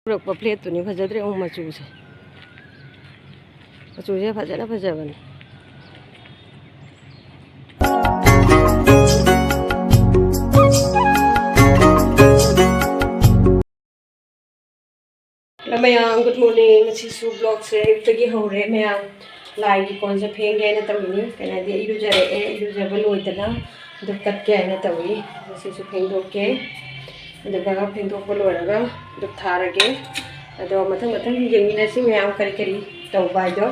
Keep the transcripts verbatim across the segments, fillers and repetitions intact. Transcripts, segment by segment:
ꯄꯨꯔꯛꯄ ꯄ꯭ꯂꯦꯠꯇꯨꯅꯤ ꯐꯖꯗ꯭ꯔꯦ ꯑꯃꯨꯛ ꯃꯆꯨꯁꯦ꯫ ꯃꯆꯨꯁꯦ ꯐꯖꯅ ꯐꯖꯕꯅꯤ꯫ ꯃꯌꯥꯝ, ꯒꯨꯗ ꯃꯣꯔꯅꯤꯡ꯫ ꯉꯁꯤꯁꯨ ꯕ꯭ꯂꯣꯛꯁꯦ ꯑꯌꯨꯛꯇꯒꯤ ꯍꯧꯔꯦ ꯃꯌꯥꯝ꯫ ꯂꯥꯏꯒꯤ ꯀꯣꯟꯁꯦ ꯐꯦꯡꯒꯦ ꯍꯥꯏꯅ ꯇꯧꯔꯤꯅꯤ꯫ ꯀꯩꯅꯣꯗꯤ ꯏꯔꯨꯖꯔꯛꯑꯦ, ꯏꯔꯨꯖꯕ ꯂꯣꯏꯗꯅ ꯙꯨꯞ ꯀꯠꯀꯦ ꯍꯥꯏꯅ ꯇꯧꯔꯤ꯫ ꯉꯁꯤꯁꯨ ꯐꯦꯡꯗꯣꯛꯀꯦ꯫ ꯑꯗꯨꯒ ꯐꯦꯡꯗꯣꯛꯄ ꯂꯣꯏꯔꯒ ꯙꯨꯞ ꯊꯥꯔꯒꯦ꯫ ꯑꯗꯣ ꯃꯊꯪ ꯃꯊꯪ ꯌꯦꯡꯃꯤꯟꯅꯁꯤ ꯃꯌꯥꯝ ꯀꯔꯤ ꯀꯔꯤ ꯇꯧꯕ ꯍꯥꯏꯗꯣ꯫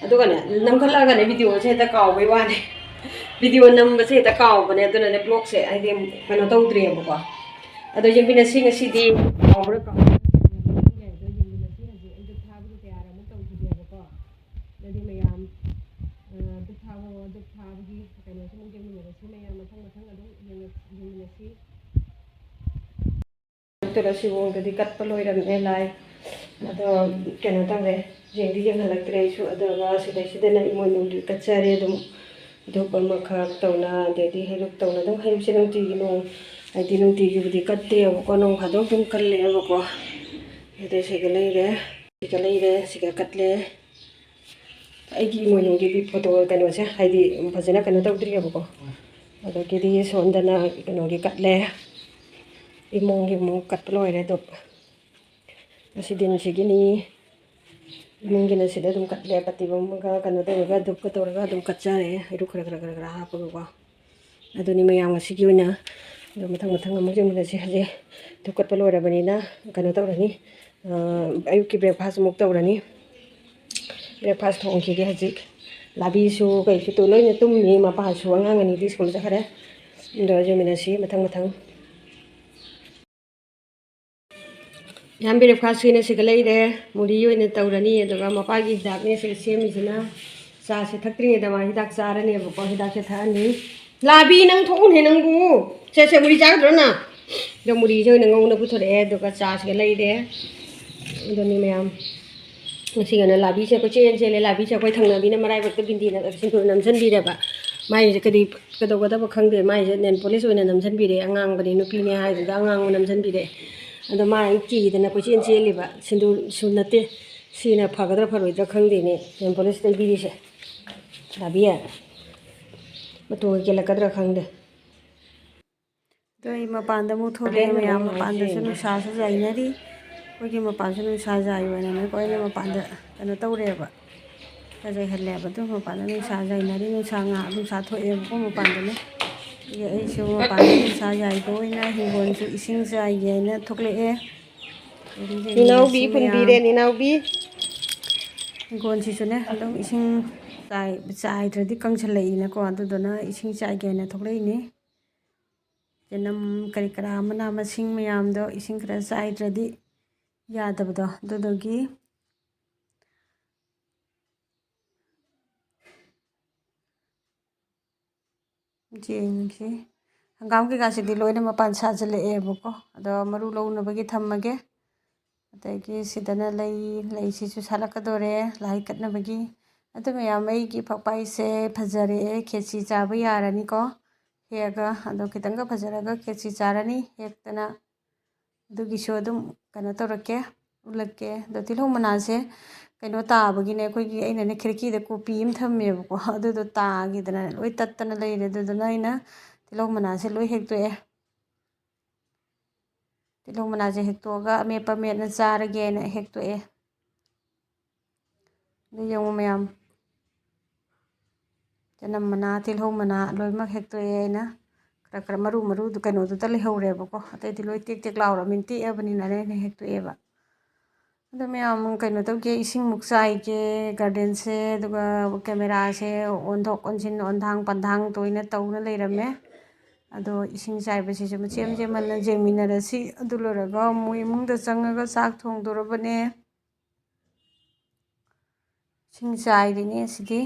ꯑꯗꯨꯒꯅꯦ, ꯅꯝꯈꯠꯂꯛꯑꯒꯅꯦ ꯚꯤꯗꯤꯑꯣꯁꯦ ꯍꯦꯛꯇ ꯀꯥꯎꯕꯩ ꯋꯥꯅꯤ꯫ ꯚꯤꯗꯤꯑꯣ ꯅꯝꯕꯁꯦ ꯍꯦꯛꯇ ꯀꯥꯎꯕꯅꯦ꯫ ꯑꯗꯨꯅꯅꯦ ꯕ꯭ꯂꯣꯛꯁꯦ ꯍꯥꯏꯗꯤ ꯀꯩꯅꯣ ꯇꯧꯗ꯭ꯔꯦꯕꯀꯣ꯫ ꯑꯗꯣ ꯌꯦꯡꯃꯤꯟꯅꯁꯤ ꯉꯁꯤꯗꯤ꯫ ꯀꯥꯎꯕ꯭ꯔꯥ ꯀꯥꯎꯕ꯭ꯔꯥ ꯌꯦꯡꯃꯤꯟꯅꯁꯤ꯫ ꯍꯧꯖꯤꯛ ꯑꯩ ꯙꯨꯞ ꯊꯥꯕꯒꯤ ꯇꯌꯥꯔꯤ ꯑꯃꯨꯛ ꯇꯧꯈꯤꯒꯦꯕꯀꯣ꯫ ꯑꯗꯨꯗꯤ ꯃꯌꯥꯝ, ꯑ, ꯙꯨꯞ ꯊꯥꯕ, ꯙꯨꯞ ꯊꯥꯕꯒꯤ ꯀꯩꯅꯣꯁꯨ ꯑꯃꯨꯛ ꯌꯦꯡꯃꯤꯟꯅꯔꯁꯤ ꯃꯌꯥꯝ꯫ ꯃꯊꯪ ꯃꯊꯪ ꯑꯗꯨꯝ ꯌꯦꯡꯉ-, ꯌꯦꯡꯃꯤꯟꯅꯁꯤ꯫ ꯇꯨꯂꯁꯤꯕꯣꯡꯗꯗꯤ ꯀꯠꯄ ꯂꯣꯏꯔꯝꯃꯦ ꯂꯥꯏ꯫ ꯑꯗꯣ ꯀꯩꯅꯣ ꯇꯧꯔꯦ, ꯌꯦꯡꯗꯤ ꯌꯦꯡꯍꯜꯂꯛꯇ꯭ꯔꯦ ꯑꯩꯁꯨ꯫ ꯑꯗꯨꯒ ꯁꯤꯗꯩꯁꯤꯗꯅ ꯏꯃꯣꯏꯅꯨꯒꯤ ꯀꯠꯆꯔꯦ ꯑꯗꯨꯝ꯫ ꯙꯨꯞ ꯑꯃꯈꯛ ꯇꯧꯅ, ꯑꯗꯩꯗꯤ ꯍꯩꯔꯨꯛ ꯇꯧꯅ꯫ ꯑꯗꯨꯝ ꯍꯩꯔꯨꯛꯁꯦ ꯅꯨꯡꯇꯤꯒꯤ ꯅꯣꯡ, ꯍꯥꯏꯗꯤ ꯅꯨꯡꯇꯤꯒꯤꯕꯨꯗꯤ ꯀꯠꯇꯦꯕꯀꯣ, ꯅꯣꯡ ꯐꯥꯗꯣꯛ ꯑꯗꯨꯝ ꯀꯜꯂꯦꯕꯀꯣ꯫ ꯑꯗꯩ ꯁꯤꯒ ꯂꯩꯔꯦ, ꯁꯤꯒ ꯂꯩꯔꯦ, ꯁꯤꯒ ꯀꯠꯂꯦ꯫ ꯑꯩꯒꯤ ꯏꯃꯣꯏꯅꯨꯒꯤꯗꯤ ꯐꯣꯇꯣ ꯀꯩꯅꯣꯁꯦ ꯍꯥꯏꯗꯤ ꯐꯖꯅ ꯀꯩꯅꯣ ꯇꯧꯗ꯭ꯔꯤꯑꯕꯀꯣ꯫ ꯑꯗꯒꯤꯗꯤ ꯁꯣꯝꯗꯅ ꯀꯩꯅꯣꯒꯤ ꯀꯠꯂꯦ, ꯏꯃꯣꯒꯤ ꯑꯃꯨꯛ ꯀꯠꯄ ꯂꯣꯏꯔꯦ꯫ ꯑꯗꯣ ꯉꯁꯤ ꯗꯤꯟꯁꯤꯒꯤꯅꯤ꯫ ꯏꯃꯨꯡꯒꯤꯅ ꯁꯤꯗ ꯑꯗꯨꯝ ꯀꯠꯂꯦ, ꯄꯠꯇꯤ ꯕꯣꯝꯒ ꯀꯩꯅꯣ ꯇꯧꯔꯒ, ꯙꯨꯞꯀ ꯇꯧꯔꯒ ꯑꯗꯨꯝ ꯀꯠꯆꯔꯦ, ꯍꯩꯔꯨꯛ ꯈꯔ ꯈꯔ ꯈꯔ ꯈꯔ ꯍꯥꯞꯄꯒꯀꯣ꯫ ꯑꯗꯨꯅꯤ ꯃꯌꯥꯝ ꯉꯁꯤꯒꯤ ꯑꯣꯏꯅ꯫ ꯑꯗꯣ ꯃꯊꯪ ꯃꯊꯪ ꯑꯃꯨꯛ ꯌꯦꯡꯃꯤꯟꯅꯁꯤ꯫ ꯍꯧꯖꯤꯛ ꯙꯨꯞ ꯀꯠꯄ ꯂꯣꯏꯔꯕꯅꯤꯅ ꯀꯩꯅꯣ ꯇꯧꯔꯅꯤ, ꯑ, ꯑꯌꯨꯛꯀꯤ ꯕ꯭ꯔꯦꯛꯐꯥꯁ ꯑꯃꯨꯛ ꯇꯧꯔꯅꯤ꯫ ꯕ꯭ꯔꯦꯛꯐꯥꯁ ꯊꯣꯡꯈꯤꯒꯦ ꯍꯧꯖꯤꯛ꯫ ꯂꯥꯕꯤꯁꯨ ꯀꯩꯁꯨ ꯇꯨ-, ꯂꯣꯏꯅ ꯇꯨꯝꯃꯤ꯫ ꯃꯄꯥꯁꯨ ꯑꯉꯥꯡ ꯑꯅꯤꯗꯤ ꯁ꯭ꯀꯨꯜ ꯆꯠꯈ꯭ꯔꯦ꯫ ꯑꯗꯣ ꯌꯦꯡꯃꯤꯟꯅꯁꯤ ꯃꯊꯪ ꯃꯊꯪ꯫ ꯌꯥꯝ ꯕ꯭ꯔꯦꯛꯐꯥꯁ ꯑꯣꯏꯅ ꯁꯤꯒ ꯂꯩꯔꯦ, ꯃꯨꯔꯤ ꯑꯣꯏꯅ ꯇꯧꯔꯅꯤ꯫ ꯑꯗꯨꯒ ꯃꯄꯥꯒꯤ ꯍꯤꯗꯥꯛꯅꯦ ꯁꯤꯗ ꯁꯦꯝꯃꯤꯁꯤꯅ꯫ ꯆꯥꯁꯦ ꯊꯛꯇ꯭ꯔꯤꯉꯩꯗ ꯃꯥ ꯍꯤꯗꯥꯛ ꯆꯥꯔꯅꯦꯕꯀꯣ꯫ ꯍꯤꯗꯥꯛꯁꯦ ꯊꯛꯑꯅꯤ꯫ ꯂꯥꯕꯤ, ꯅꯪ ꯊꯣꯛꯎꯅꯦ ꯅꯪꯕꯨ꯫ ꯁꯦ, ꯁꯦ, ꯃꯨꯔꯤ ꯆꯥꯒꯗ꯭ꯔꯣ ꯅꯪ? ꯑꯗꯣ ꯃꯨꯔꯤꯁꯦ ꯑꯣꯏꯅ ꯉꯧꯅ ꯄꯨꯊꯣꯔꯛꯑꯦ, ꯑꯗꯨꯒ ꯆꯥꯁꯤꯒ ꯂꯩꯔꯦ꯫ ꯑꯗꯨꯅꯤ ꯃꯌꯥꯝ꯫ ꯉꯁꯤꯒꯅ ꯂꯥꯕꯤꯁꯦ ꯑꯩꯈꯣꯏ ꯆꯦꯟ ꯆꯦꯜꯂꯦ꯫ ꯂꯥꯕꯤꯁꯦ ꯑꯩꯈꯣꯏ ꯊꯪꯅꯕꯤꯅ ꯃꯔꯥꯏꯕꯛꯇ ꯕꯤꯟꯗꯤꯅ ꯁꯤꯟꯗꯨꯔ ꯅꯝꯁꯤꯟꯕꯤꯔꯦꯕ꯫ ꯃꯥꯏꯁꯦ ꯀꯔꯤ ꯀꯩꯗꯧꯒꯗꯕ ꯈꯪꯗꯦ꯫ ꯃꯥꯏꯁꯦ ꯅꯦꯜ ꯄꯣꯂꯤꯁ ꯑꯣꯏꯅ ꯅꯝꯁꯤꯟꯕꯤꯔꯦ꯫ ꯑꯉꯥꯡꯕꯅꯤ, ꯅꯨꯄꯤꯅꯦ ꯍꯥꯏꯗꯨꯗ ꯑꯉꯥꯡꯕ ꯅꯝꯁꯤꯟꯕꯤꯔꯦ꯫ ꯑꯗꯣ ꯃꯥ ꯑꯗꯨꯝ ꯀꯤꯗꯅ ꯀꯣꯏꯆꯦꯟ ꯆꯦꯜꯂꯤꯕ꯫ ꯁꯤꯟꯗꯨꯔꯁꯨ ꯅꯠꯇꯦ꯫ ꯁꯤꯅ ꯐꯒꯗ꯭ꯔꯥ ꯐꯔꯣꯏꯗ꯭ꯔꯥ ꯈꯪꯗꯦꯅꯦ, nail polish ꯇꯩꯕꯤꯔꯤꯁꯦ꯫ ꯗꯥꯕꯤ, ꯃꯇꯣꯟꯒ ꯀꯦꯜꯂꯛꯀꯗ꯭ꯔꯥ ꯈꯪꯗꯦ꯫ ꯑꯗꯣ ꯑꯩ ꯃꯄꯥꯟꯗ ꯑꯃꯨꯛ ꯊꯣꯛꯂꯛꯑꯦ ꯃꯌꯥꯝ꯫ ꯃꯄꯥꯟꯗꯁꯨ ꯅꯨꯡꯁꯥꯁꯨ ꯌꯥꯏꯅꯔꯤ꯫ ꯑꯩꯈꯣꯏꯒꯤ ꯃꯄꯥꯟꯁꯨ ꯅꯨꯡꯁꯥ ꯌꯥꯏꯕꯅꯤꯅꯀꯣ, ꯑꯩꯅ ꯃꯄꯥꯟꯗ ꯀꯩꯅꯣ ꯇꯧꯔꯦꯕ, ꯈꯔ ꯌꯥꯏꯍꯜꯂꯦꯕ꯫ ꯑꯗꯨ ꯃꯄꯥꯟꯗ ꯅꯨꯡꯁꯥ ꯌꯥꯏꯅꯔꯤ, ꯅꯨꯡꯁꯥ ꯉꯥ-, ꯅꯨꯡꯁꯥ ꯊꯣꯛꯑꯦꯕꯀꯣ ꯃꯄꯥꯟꯗꯅ꯫ ꯑꯗꯒꯤ ꯑꯩꯁꯨ ꯃꯄꯥꯟꯗ ꯅꯨꯡꯁꯥ ꯌꯥꯏꯕ ꯑꯣꯏꯅ ꯍꯤꯡꯒꯣꯜꯁꯨ ꯏꯁꯤꯡ ꯆꯥꯏꯒꯦ ꯍꯥꯏꯅ ꯊꯣꯛꯂꯛꯑꯦ꯫ ꯑꯗꯒꯤ ꯅꯤꯅꯥꯎꯕꯤ ꯌꯦꯡꯃꯤꯟꯅꯁꯤ ꯃꯌꯥꯝ꯫ ꯍꯨꯟꯕꯤꯔꯦ, ꯅꯤꯅꯥꯎꯕꯤ꯫ ꯍꯤꯡꯒꯣꯜꯁꯤꯁꯨꯅꯦ ꯑꯗꯨꯝ ꯏꯁꯤꯡ ꯆꯥꯏ-, ꯆꯥꯏꯗ꯭ꯔꯗꯤ ꯀꯪꯁꯜꯂꯛꯏꯅꯀꯣ, ꯑꯗꯨꯗꯨꯅ ꯏꯁꯤꯡ ꯆꯥꯏꯒꯦ ꯍꯥꯏꯅ ꯊꯣꯛꯂꯛꯏꯅꯤ꯫ ꯆꯅꯝ ꯀꯔꯤ ꯀꯔꯥ ꯃꯅꯥ ꯃꯁꯤꯡ ꯃꯌꯥꯝꯗꯣ ꯏꯁꯤꯡ ꯈꯔ ꯆꯥꯏꯗ꯭ꯔꯗꯤ ꯌꯥꯗꯕꯗꯣ, ꯑꯗꯨꯗꯨꯒꯤ꯫ ꯌꯦꯡꯁꯤ꯫ ꯍꯪꯒꯥꯝ ꯀꯩꯀꯥꯁꯤꯗꯤ ꯂꯣꯏꯅ ꯃꯄꯥꯟ ꯁꯥꯖꯤꯜꯂꯛꯑꯦꯕꯀꯣ꯫ ꯑꯗꯣ ꯃꯔꯨ ꯂꯧꯅꯕꯒꯤ ꯊꯝꯃꯒꯦ꯫ ꯑꯗꯒꯤ ꯁꯤꯗꯅ ꯂꯩ, ꯂꯩꯁꯤꯁꯨ ꯁꯥꯠꯂꯛꯀꯗꯣꯔꯦ ꯂꯥꯏ ꯀꯠꯅꯕꯒꯤ꯫ ꯑꯗꯨ ꯃꯌꯥꯝ, ꯑꯩꯒꯤ ꯄꯛꯄꯥꯏꯁꯦ ꯐꯖꯔꯛꯑꯦ, ꯈꯦꯆꯤ ꯆꯥꯕ ꯌꯥꯔꯅꯤꯀꯣ ꯍꯦꯛꯑꯒ꯫ ꯑꯗꯣ ꯈꯤꯇꯪꯒ ꯐꯖꯔꯒ ꯈꯦꯆꯤ ꯆꯥꯔꯅꯤ ꯍꯦꯛꯇꯅ꯫ ꯑꯗꯨꯒꯤꯁꯨ ꯑꯗꯨꯝ ꯀꯩꯅꯣ ꯇꯧꯔꯛꯀꯦ, ꯎꯠꯂꯛꯀꯦ꯫ ꯑꯗꯣ ꯇꯤꯜꯍꯧ ꯃꯅꯥꯁꯦ ꯀꯩꯅꯣ ꯇꯥꯕꯒꯤꯅꯦ, ꯑꯩꯈꯣꯏꯒꯤ, ꯑꯩꯅꯅꯦ ꯈꯤꯔꯀꯤꯗ ꯀꯣꯄꯤ ꯑꯃ ꯊꯝꯃꯦꯕꯀꯣ, ꯑꯗꯨꯗꯣ ꯇꯥꯈꯤꯗꯅ ꯂꯣꯏ ꯇꯠꯇꯅ ꯂꯩꯔꯦ꯫ ꯑꯗꯨꯗꯨꯅ ꯑꯩꯅ ꯇꯤꯜꯍꯧ ꯃꯅꯥꯁꯦ ꯂꯣꯏ ꯍꯦꯛꯇꯣꯛꯑꯦ꯫ ꯇꯤꯜꯍꯧ ꯃꯅꯥꯁꯦ ꯍꯦꯛꯇꯣꯛꯑꯒ ꯑꯃꯦꯠꯄ ꯃꯦꯠꯅ ꯆꯥꯔꯒꯦꯅ ꯍꯦꯛꯇꯣꯛꯑꯦ꯫ ꯑꯗꯨ ꯌꯦꯡꯉꯨ ꯃꯌꯥꯝ, ꯆꯅꯝ ꯃꯅꯥ, ꯇꯤꯜꯍꯧ ꯃꯅꯥ ꯂꯣꯏꯅꯃꯛ ꯍꯦꯛꯇꯣꯛꯑꯦ ꯑꯩꯅ꯫ ꯈꯔ ꯈꯔ ꯃꯔꯨ, ꯃꯔꯨꯗꯨ ꯀꯩꯅꯣꯗꯨꯗ ꯂꯩꯍꯧꯔꯦꯕꯀꯣ, ꯑꯇꯩꯗꯤ ꯂꯣꯏ ꯇꯦꯛ ꯇꯦꯛ ꯂꯥꯎꯔꯕꯅꯤꯅ ꯇꯦꯛꯑꯕꯅꯤꯅꯅꯦ ꯑꯩꯅ ꯍꯦꯛꯇꯣꯛꯑꯦꯕ꯫ ꯑꯗꯣ ꯃꯌꯥꯝ ꯀꯩꯅꯣ ꯇꯧꯒꯦ, ꯏꯁꯤꯡꯃꯨꯛ ꯆꯥꯏꯒꯦ gardenꯁꯦ, ꯑꯗꯨꯒ cameraꯁꯦ ꯑꯣꯟꯊꯣꯛ ꯑꯣꯟꯁꯤꯟ, ꯑꯣꯟꯊꯥꯡ ꯄꯟꯊꯥꯡ ꯇꯣꯏꯅ ꯇꯧꯅ ꯂꯩꯔꯝꯃꯦ꯫ ꯑꯗꯣ ꯏꯁꯤꯡ ꯆꯥꯏꯕꯁꯤꯁꯨ ꯃꯆꯦꯠ ꯃꯆꯦꯠ ꯃꯟꯅ ꯌꯦꯡꯃꯤꯟꯅꯔꯁꯤ꯫ ꯑꯗꯨ ꯂꯣꯏꯔꯒ ꯑꯃꯨꯛ ꯏꯃꯨꯡꯗ ꯆꯪꯉꯒ ꯆꯥꯛ ꯊꯣꯡꯗꯣꯔꯕꯅꯦ꯫ ꯏꯁꯤꯡ ꯆꯥꯏꯔꯤꯅꯦ ꯑꯁꯤꯗꯤ꯫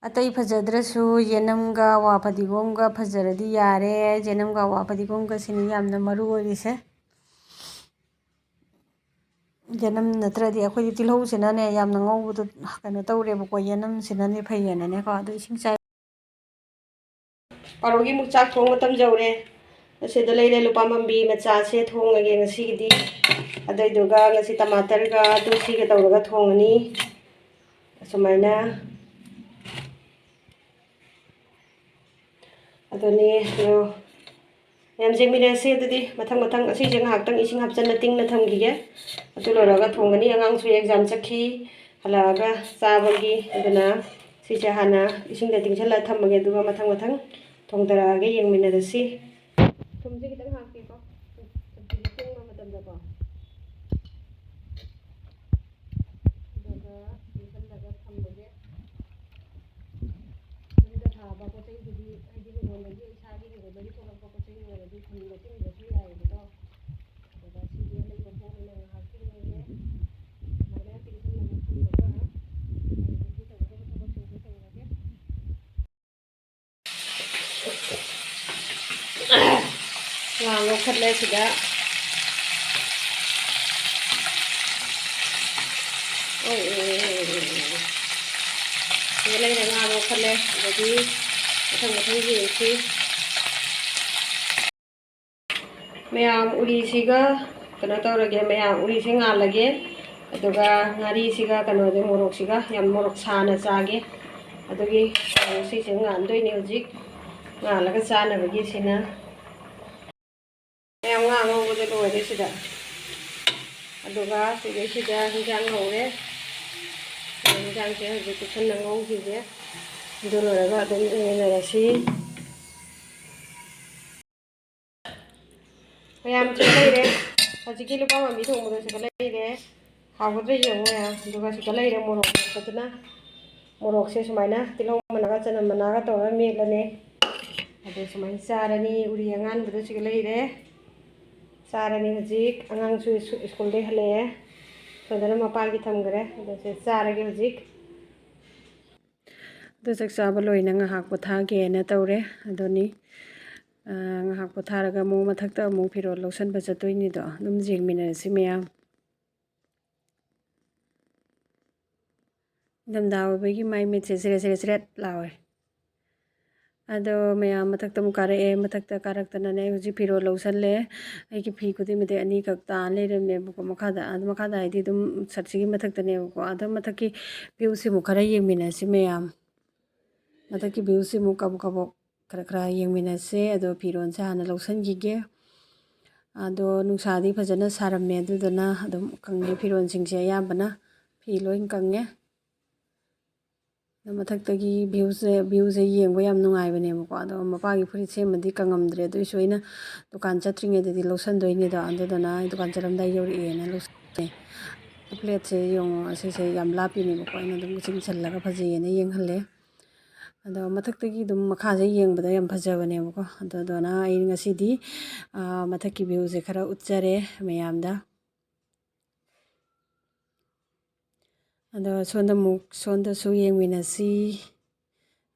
ꯑꯇꯩ ꯐꯖꯗ꯭ꯔꯁꯨ ꯌꯦꯅꯝꯒ ꯋꯥ ꯐꯗꯤꯒꯣꯝꯒ ꯐꯖꯔꯗꯤ ꯌꯥꯔꯦ꯫ ꯌꯦꯅꯝꯒ ꯋꯥ ꯐꯗꯤꯒꯣꯝꯒꯁꯤꯅꯤ ꯌꯥꯝꯅ ꯃꯔꯨ ꯑꯣꯏꯔꯤꯁꯦ꯫ ꯌꯦꯅꯝ ꯅꯠꯇ꯭ꯔꯗꯤ ꯑꯩꯈꯣꯏꯗꯤ ꯇꯤꯜꯍꯧꯁꯤꯅꯅꯦ ꯌꯥꯝꯅ ꯉꯧꯕꯗꯣ ꯀꯩꯅꯣ ꯇꯧꯔꯦꯕꯀꯣ, ꯌꯦꯅꯝꯁꯤꯅꯅꯦ ꯐꯩꯌꯦꯅꯅꯦꯀꯣ꯫ ꯑꯗꯣ ꯏꯁꯤꯡ ꯆꯥꯏ-, ꯄꯥꯔꯣꯒꯤ ꯑꯃꯨꯛ ꯆꯥꯛ ꯊꯣꯡ ꯃꯇꯝ ꯌꯧꯔꯦ꯫ ꯑꯁꯤꯗ ꯂꯩꯔꯦ ꯂꯨꯄꯥ ꯃꯝꯕꯤ ꯃꯆꯥꯁꯦ, ꯊꯣꯡꯉꯒꯦ ꯉꯁꯤꯒꯤꯗꯤ꯫ ꯑꯗꯨꯏꯗꯨꯒ ꯉꯁꯤ ꯇꯃꯥꯇꯔꯒ ꯇꯨꯜꯁꯤꯒ ꯇꯧꯔꯒ ꯊꯣꯡꯉꯅꯤ꯫ ꯑꯁꯨꯃꯥꯏꯅ꯫ ꯑꯗꯨꯅꯤ, ꯑꯗꯣ ꯃꯌꯥꯝ ꯌꯦꯡꯃꯤꯟꯅꯔꯁꯤ꯫ ꯑꯗꯨꯗꯤ ꯃꯊꯪ ꯃꯊꯪ ꯑꯁꯤꯁꯦ ꯉꯥꯏꯍꯥꯛꯇꯪ ꯏꯁꯤꯡ ꯍꯥꯞꯆꯤꯟꯅ ꯇꯤꯡꯅ ꯊꯝꯈꯤꯒꯦ꯫ ꯑꯗꯨ ꯂꯣꯏꯔꯒ ꯊꯣꯡꯒꯅꯤ꯫ ꯑꯉꯥꯡꯁꯨ exam ꯆꯠꯈꯤ, ꯍꯜꯂꯛꯑꯒ ꯆꯥꯕꯒꯤ꯫ ꯑꯗꯨꯅ ꯁꯤꯁꯦ ꯍꯥꯟꯅ ꯏꯁꯤꯡꯗ ꯇꯤꯡꯁꯤꯜꯂ ꯊꯝꯃꯒꯦ, ꯑꯗꯨꯒ ꯃꯊꯪ ꯃꯊꯪ ꯊꯣꯡꯗꯔꯛꯑꯒꯦ, ꯌꯦꯡꯃꯤꯟꯅꯔꯁꯤ꯫ ꯊꯨꯝꯁꯦ ꯈꯤꯇꯪ ꯍꯥꯞꯀꯦꯀꯣ, ꯁꯣ-, ꯁꯣꯕꯖꯤꯁꯦ ꯊꯣꯡꯕ ꯃꯇꯝꯗꯀꯣ꯫ ꯑꯗꯨꯒ ꯄꯨꯟꯁꯤꯜꯂꯒ ꯊꯝꯕꯁꯦ꯫ ꯌꯨꯝꯗ ꯊꯥꯕ ꯄꯣꯠ ꯆꯩꯗꯨꯗꯤ, ꯍꯥꯏꯗꯤ ꯍꯤꯡꯒꯣꯜꯗꯒꯤ, ꯏꯁꯥꯒꯤ ꯍꯤꯡꯒꯣꯜꯗꯒꯤ ꯊꯣꯛꯂꯛꯄ ꯄꯣꯠ ꯆꯩ ꯑꯣꯏꯔꯗꯤ ꯊꯝꯕ ꯇꯤꯡꯗ꯭ꯔꯁꯨ ꯌꯥꯏꯌꯦꯕꯀꯣ꯫ ꯑꯗꯨꯒ ꯁꯤꯗꯤ ꯑꯂꯩꯕ ꯄꯣꯠꯅꯤꯅ ꯉꯥꯏꯍꯥꯛ ꯇꯤꯡꯉꯒꯦ꯫ ꯁꯨꯃꯥꯏꯅ ꯇꯤꯡꯁꯤꯜꯂꯒ ꯊꯝꯃꯒ ꯍꯌꯦꯡꯒꯤ ꯇꯧꯒꯗꯕ ꯊꯕꯛꯁꯤꯡꯁꯦ ꯇꯧꯔꯒꯦ꯫ ꯉꯥ ꯂꯧꯈꯠꯂꯦ ꯁꯤꯗ꯫ ꯑꯣ, ꯑꯣ, ꯑꯣ, ꯑꯣ, ꯑꯣ, ꯑꯣ꯫ ꯁꯤꯗ ꯂꯩꯔꯦ, ꯉꯥ ꯂꯧꯈꯠꯂꯦ꯫ ꯑꯗꯒꯤ ꯃꯊꯪ ꯃꯊꯪ ꯌꯦꯡꯁꯤ꯫ ꯃꯌꯥꯝ, ꯎꯔꯤꯁꯤꯒ ꯀꯩꯅꯣ ꯇꯧꯔꯒꯦ, ꯃꯌꯥꯝ, ꯎꯔꯤꯁꯦ ꯉꯥꯜꯂꯒꯦ꯫ ꯑꯗꯨꯒ ꯉꯥꯔꯤꯁꯤꯒ ꯀꯩꯅꯣꯁꯦ, ꯃꯣꯔꯣꯛꯁꯤꯒ, ꯌꯥꯝ ꯃꯣꯔꯣꯛ ꯁꯥꯅ ꯆꯥꯒꯦ꯫ ꯑꯗꯨꯒꯤ ꯃꯣꯔꯣꯛꯁꯤꯁꯨ ꯉꯥꯟꯗꯣꯏꯅꯦ ꯍꯧꯖꯤꯛ꯫ ꯉꯥꯜꯂꯒ ꯆꯥꯅꯕꯒꯤ ꯁꯤꯅ꯫ ꯃꯌꯥꯝ, ꯉꯥ ꯉꯧꯕꯗ ꯂꯣꯏꯔꯦ ꯁꯤꯗ꯫ ꯑꯗꯨꯒ ꯁꯤꯗꯩꯁꯤꯗ ꯍꯤꯟꯖꯥꯡ ꯉꯧꯔꯦ꯫ ꯍꯤꯟꯖꯥꯡꯁꯦ ꯍꯧꯖꯤꯛ ꯀꯨꯞꯁꯟꯅ ꯉꯧꯈꯤꯒꯦ꯫ ꯑꯗꯨ ꯂꯣꯏꯔꯒ ꯑꯗꯨꯝ ꯌꯦꯡꯃꯤꯟꯅꯔꯁꯤ꯫ ꯃꯌꯥꯝ, ꯁꯤꯗ ꯂꯩꯔꯦ꯫ ꯍꯧꯖꯤꯛꯀꯤ ꯂꯨꯄꯥ ꯃꯥꯟꯕꯤ ꯊꯣꯡꯕꯗꯣ ꯁꯤꯗ ꯂꯩꯔꯦ꯫ ꯍꯥꯎꯒꯗ꯭ꯔꯥ ꯌꯦꯡꯉꯣ ꯃꯌꯥꯝ꯫ ꯑꯗꯨꯒ ꯁꯤꯗ ꯂꯩꯔꯦ ꯃꯣꯔꯣꯛ ꯃꯦꯠꯄꯗꯨꯅ꯫ ꯃꯣꯔꯣꯛꯁꯦ ꯁꯨꯃꯥꯏꯅ ꯇꯤꯜꯍꯧ ꯃꯅꯥꯒ ꯆꯅꯝ ꯃꯅꯥꯒ ꯇꯧꯔꯒ ꯃꯦꯠꯂꯅꯤ꯫ ꯑꯗꯨ ꯁꯨꯃꯥꯏꯅ ꯆꯥꯔꯅꯤ꯫ ꯎꯔꯤ ꯑꯉꯥꯟꯕꯗꯣ ꯁꯤꯒ ꯂꯩꯔꯦ꯫ ꯆꯥꯔꯅꯤ ꯍꯧꯖꯤꯛ꯫ ꯑꯉꯥꯡꯁꯨ ꯁ꯭ꯀꯨꯜꯗꯩ ꯍꯜꯂꯛꯑꯦ꯫ ꯁꯣꯝꯗꯅ ꯃꯄꯥꯒꯤ ꯊꯝꯈ꯭ꯔꯦ꯫ ꯑꯗꯣ ꯁꯦ ꯆꯥꯔꯒꯦ ꯍꯧꯖꯤꯛ꯫ ꯑꯗꯨ ꯆꯥꯛ ꯆꯥꯕ ꯂꯣꯏꯅ ꯉꯥꯏꯍꯥꯛ ꯄꯣꯊꯥꯒꯦꯅ ꯇꯧꯔꯦ꯫ ꯑꯗꯨꯅꯤ, ꯑ, ꯉꯥꯏꯍꯥꯛ ꯄꯣꯊꯥꯔꯒ ꯑꯃꯨꯛ ꯃꯊꯛꯇ ꯑꯃꯨꯛ ꯐꯤꯔꯣꯜ ꯂꯧꯁꯟꯕ ꯆꯠꯇꯣꯏꯅꯤꯗꯣ꯫ ꯑꯗꯨꯝ ꯌꯦꯡꯃꯤꯟꯅꯔꯁꯤ ꯃꯌꯥꯝ꯫ ꯏꯪꯊꯝꯊꯥ ꯑꯣꯏꯕꯒꯤ ꯃꯥꯏ ꯃꯤꯠꯁꯦ ꯆꯦꯔꯦꯠ ꯆꯦꯔꯦꯠ ꯆꯦꯔꯦꯠ ꯂꯥꯎꯋꯦ꯫ ꯑꯗꯣ ꯃꯌꯥꯝ ꯃꯊꯛꯇ ꯑꯃꯨꯛ ꯀꯥꯔꯛꯑꯦ꯫ ꯃꯊꯛꯇ ꯀꯥꯔꯛꯇꯅꯅꯦ, ꯑꯩ ꯍꯧꯖꯤꯛ ꯐꯤꯔꯣꯜ ꯂꯧꯁꯜꯂꯦ꯫ ꯑꯩꯒꯤ ꯐꯤ ꯈꯨꯗꯤꯡꯃꯛꯇꯤ ꯑꯅꯤꯈꯛ ꯇꯥ ꯂꯩꯔꯝꯃꯦꯕꯀꯣ꯫ ꯃꯈꯥꯗ, ꯑꯗꯨ ꯃꯈꯥꯗ ꯍꯥꯏꯗꯤ ꯑꯗꯨꯝ ꯁꯠꯁꯤꯒꯤ ꯃꯊꯛꯇꯅꯦꯕꯀꯣ꯫ ꯑꯗꯣ ꯃꯊꯛꯀꯤ ꯚ꯭ꯌꯨꯁꯤꯃꯨꯛ ꯈꯔ ꯌꯦꯡꯃꯤꯟꯅꯁꯤ ꯃꯌꯥꯝ꯫ ꯃꯊꯛꯀꯤ ꯚ꯭ꯌꯨꯁꯤꯃꯨꯛ ꯀꯕꯣꯛ ꯀꯕꯣꯛ ꯈꯔ ꯈꯔ ꯌꯦꯡꯃꯤꯟꯅꯁꯦ꯫ ꯑꯗꯣ ꯐꯤꯔꯣꯜꯁꯦ ꯍꯥꯟꯅ ꯂꯧꯁꯟꯈꯤꯒꯦ꯫ ꯑꯗꯣ ꯅꯨꯡꯁꯥꯗꯤ ꯐꯖꯅ ꯁꯥꯔꯝꯃꯦ, ꯑꯗꯨꯗꯨꯅ ꯑꯗꯨꯝ ꯀꯪꯉꯦ ꯐꯤꯔꯣꯜꯁꯤꯡꯁꯦ ꯑꯌꯥꯝꯕꯅ꯫ ꯐꯤ ꯂꯣꯏ ꯀꯪꯉꯦ꯫ ꯑꯗꯣ ꯃꯊꯛꯇꯒꯤ ꯚ꯭ꯌꯨꯁꯦ, ꯚ꯭ꯌꯨꯁꯦ ꯌꯦꯡꯕ ꯌꯥꯝ ꯅꯨꯡꯉꯥꯏꯕꯅꯦꯕꯀꯣ꯫ ꯑꯗꯣ ꯃꯄꯥꯒꯤ ꯐꯨꯔꯤꯠ ꯁꯦꯝꯃꯗꯤ ꯀꯪꯉꯝꯗ꯭ꯔꯦ, ꯑꯗꯨꯏꯁꯨ ꯑꯩꯅ ꯗꯨꯀꯥꯟ ꯆꯠꯇ꯭ꯔꯤꯉꯩꯗꯗꯤ ꯂꯧꯁꯟꯗꯣꯏꯅꯤꯗꯣ꯫ ꯑꯗꯨꯗꯨꯅ ꯑꯩ ꯗꯨꯀꯥꯟ ꯆꯠꯂꯝꯗꯥꯏ ꯌꯧꯔꯛꯑꯦꯅ ꯂꯧꯁꯜꯂꯦ꯫ ꯄ꯭ꯂꯦꯠꯁꯦ ꯌꯦꯡꯉꯣ, ꯑꯁꯤꯁꯦ ꯌꯥꯝ ꯂꯥꯞꯄꯤꯅꯦꯕꯀꯣ꯫ ꯑꯩꯅ ꯑꯗꯨꯝ ꯆꯤꯡꯁꯤꯜꯂꯒ ꯐꯖꯩꯌꯦꯅ ꯌꯦꯡꯍꯜꯂꯦ꯫ ꯑꯗꯣ ꯃꯊꯛꯇꯒꯤ ꯑꯗꯨꯝ ꯃꯈꯥꯁꯦ ꯌꯦꯡꯕꯗ ꯌꯥꯝ ꯐꯖꯕꯅꯦꯕꯀꯣ꯫ ꯑꯗꯨꯗꯨꯅ ꯑꯩ ꯉꯁꯤꯗꯤ, ꯑꯥ, ꯃꯊꯛꯀꯤ ꯚ꯭ꯌꯨꯁꯦ ꯈꯔ ꯎꯠꯆꯔꯦ ꯃꯌꯥꯝꯗ꯫ ꯑꯗꯣ ꯁꯣꯝꯗ ꯑꯃꯨꯛ, ꯁꯣꯝꯗꯁꯨ ꯌꯦꯡꯃꯤꯟꯅꯁꯤ꯫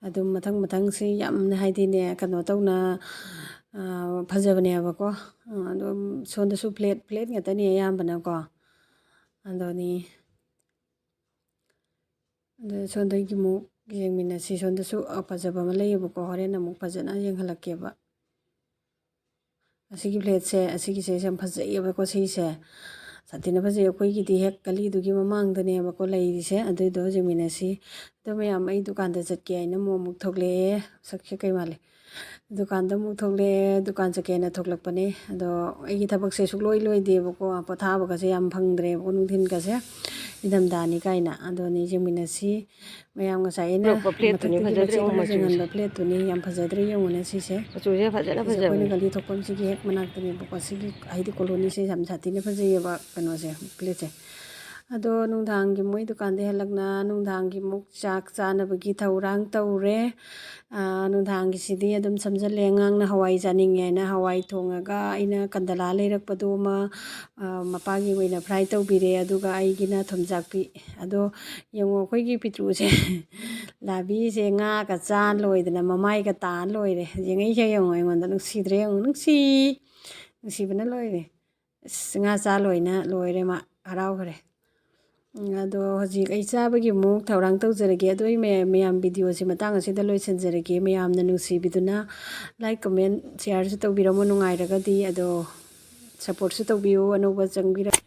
ꯑꯗꯨꯝ ꯃꯊꯪ ꯃꯊꯪꯁꯤ ꯌꯥꯝꯅ ꯍꯥꯏꯗꯤꯅꯦ, ꯀꯩꯅꯣ ꯇꯧꯅ, ꯑꯥ, ꯐꯖꯕꯅꯦꯕꯀꯣ꯫ ꯑꯥ, ꯑꯗꯨꯝ ꯁꯣꯝꯗꯁꯨ ꯐ꯭ꯂꯦꯠ, ꯐ꯭ꯂꯦꯠ ꯉꯥꯛꯇꯅꯤ ꯑꯌꯥꯝꯕꯅꯀꯣ꯫ ꯑꯗꯨꯅꯤ꯫ ꯑꯗꯨ ꯁꯣꯝꯗꯒꯤ ꯑꯃꯨꯛ ꯌꯦꯡꯃꯤꯟꯅꯁꯤ꯫ ꯁꯣꯝꯗꯁꯨ ꯐꯖꯕ ꯑꯃ ꯂꯩꯌꯦꯕꯀꯣ, ꯍꯣꯔꯦꯟ ꯑꯃꯨꯛ ꯐꯖꯅ ꯌꯦꯡꯍꯜꯂꯛꯀꯦꯕ꯫ ꯑꯁꯤꯒꯤ ꯐ꯭ꯂꯦꯠꯁꯦ, ꯑꯁꯤꯒꯤꯁꯦ ꯌꯥꯝ ꯐꯖꯩꯌꯦꯕꯀꯣ꯫ ꯁꯤꯁꯦ ꯁꯥꯊꯤꯅ ꯐꯖꯩ꯫ ꯑꯩꯈꯣꯏꯒꯤꯗꯤ ꯍꯦꯛ ꯒꯂꯤꯗꯨꯒꯤ ꯃꯃꯥꯡꯗꯅꯦꯕꯀꯣ ꯂꯩꯔꯤꯁꯦ꯫ ꯑꯗꯨꯏꯗꯣ ꯌꯦꯡꯃꯤꯟꯅꯁꯤ꯫ ꯑꯗꯣ ꯃꯌꯥꯝ, ꯑꯩ ꯗꯨꯀꯥꯟꯗ ꯆꯠꯀꯦ ꯍꯥꯏꯅ ꯑꯃꯨꯛ, ꯑꯃꯨꯛ ꯊꯣꯛꯂꯛꯑꯦ꯫ ꯁꯛꯁꯦ ꯀꯩ ꯃꯥꯜꯂꯦ? ꯗꯨꯀꯥꯟꯗ ꯑꯃꯨꯛ ꯊꯣꯛꯂꯛꯑꯦ꯫ ꯗꯨꯀꯥꯟ ꯆꯠꯀꯦꯅ ꯊꯣꯛꯂꯛꯄꯅꯦ꯫ ꯑꯗꯣ ꯑꯩꯒꯤ ꯊꯕꯛꯁꯦ ꯁꯨꯛꯂꯣꯏ ꯂꯣꯏꯗꯦꯕꯀꯣ꯫ ꯄꯣꯊꯥꯕꯒꯁꯦ ꯌꯥꯝ ꯐꯪꯗ꯭ꯔꯦꯕꯀꯣ, ꯅꯨꯡꯊꯤꯟꯒꯁꯦ, ꯏꯪꯊꯝꯊꯥꯅꯤ ꯀꯥꯏꯅ꯫ ꯑꯗꯣꯅꯦ, ꯌꯦꯡꯃꯤꯟꯅꯁꯤ꯫ ꯃꯌꯥꯝ, ꯉꯁꯥꯏ ꯑꯩꯅ ꯎꯔꯛꯄ ꯐ꯭ꯂꯦꯠꯇꯨꯅꯤ, ꯃꯊꯛꯇꯒꯤ ꯐꯖꯗ꯭ꯔ ꯃꯆꯦꯠ ꯌꯦꯡꯉꯨ ꯑꯃ ꯃꯆꯨꯁꯦ꯫ ꯌꯦꯡꯍꯟꯕ ꯐ꯭ꯂꯦꯠꯇꯨꯅꯤ꯫ ꯌꯥꯝ ꯐꯖꯗ꯭ꯔꯥ ꯌꯦꯡꯉꯨꯅꯦ ꯁꯤꯁꯦ꯫ ꯃꯆꯨꯁꯦ ꯐꯖꯅ ꯁꯤꯁꯦ ꯑꯩꯈꯣꯏꯅ ꯐꯖꯕꯅꯤ꯫ ꯒꯂꯤ ꯊꯣꯛꯐꯝꯁꯤꯒꯤ ꯍꯦꯛ ꯃꯅꯥꯛꯇꯅꯦꯕꯀꯣ꯫ ꯁꯤꯒꯤ ꯍꯥꯏꯗꯤ ꯀꯣꯂꯣꯅꯤꯁꯦ ꯌꯥꯝ ꯁꯥꯊꯤꯅ ꯐꯖꯩꯌꯦꯕ, ꯀꯩꯅꯣꯁꯦ, ꯐ꯭ꯂꯦꯠꯁꯦ꯫ ꯑꯗꯣ ꯅꯨꯡꯗꯥꯡꯒꯤ ꯃꯣꯏ ꯗꯨꯀꯥꯟꯗꯩ ꯍꯜꯂꯛꯅ ꯅꯨꯡꯗꯥꯡꯒꯤ ꯑꯃꯨꯛ ꯆꯥꯛ ꯆꯥꯅꯕꯒꯤ ꯊꯧꯔꯥꯡ ꯇꯧꯔꯦ꯫ ꯑꯥ, ꯅꯨꯡꯗꯥꯡꯒꯤꯁꯤꯗꯤ ꯑꯗꯨꯝ ꯁꯝꯖꯜꯂꯦ꯫ ꯑꯉꯥꯡꯅ ꯍꯋꯥꯏ ꯆꯥꯅꯤꯡꯉꯦ ꯍꯥꯏꯅ ꯍꯋꯥꯏ ꯊꯣꯡꯉꯒ ꯑꯩꯅ ꯀꯟꯗꯂꯥ ꯂꯩꯔꯛꯄꯗꯣ ꯑꯃ, ꯑꯥ, ꯃꯄꯥꯒꯤ ꯑꯣꯏꯅ ꯐ꯭ꯔꯥꯏ ꯇꯧꯕꯤꯔꯦ꯫ ꯑꯗꯨꯒ ꯑꯩꯒꯤꯅ ꯊꯨꯝꯖꯥꯛꯄꯤ꯫ ꯑꯗꯣ ꯌꯦꯡꯉꯣ, ꯑꯩꯈꯣꯏꯒꯤ ꯄꯤꯇ꯭ꯔꯨꯁꯦ, ꯂꯥꯕꯤꯁꯦ ꯉꯥꯒ ꯆꯥ ꯂꯣꯏꯗꯅ ꯃꯃꯥꯏꯒ ꯇꯥ ꯂꯣꯏꯔꯦ꯫ ꯌꯦꯡꯉꯛꯏꯁꯦ ꯌꯦꯡꯉꯣ, ꯑꯩꯉꯣꯟꯗ ꯅꯨꯡꯁꯤꯗ꯭ꯔꯦ ꯌꯦꯡꯉꯣ, ꯅꯨꯡꯁꯤ, ꯅꯨꯡꯁꯤꯕꯅ ꯂꯣꯏꯔꯦ꯫ ꯑꯁ, ꯉꯥ ꯆꯥ ꯂꯣꯏꯅ ꯂꯣꯏꯔꯦ, ꯃꯥ ꯍꯔꯥꯎꯈ꯭ꯔꯦ꯫ ꯎꯝ, ꯑꯗꯣ ꯍꯧꯖꯤꯛ ꯑꯩ ꯆꯥꯕꯒꯤ ꯑꯃꯨꯛ ꯊꯧꯔꯥꯡ ꯇꯧꯖꯔꯒꯦ꯫ ꯑꯗꯣ ꯑꯩ ꯃꯌꯥꯝ, ꯃꯌꯥꯝ videoꯁꯦ ꯃꯇꯥꯡ ꯑꯁꯤꯗ ꯂꯣꯏꯁꯤꯟꯖꯔꯒꯦ꯫ ꯃꯌꯥꯝꯅ ꯅꯨꯡꯁꯤꯕꯤꯗꯨꯅ like, comment, shareꯁꯨ ꯇꯧꯕꯤꯔꯝꯃꯣ ꯅꯨꯡꯉꯥꯏꯔꯒꯗꯤ꯫ ꯑꯗꯣ supportꯁꯨ ꯇꯧꯕꯤꯌꯨ, ꯑꯅꯧꯕ ꯆꯪꯕꯤꯔꯛ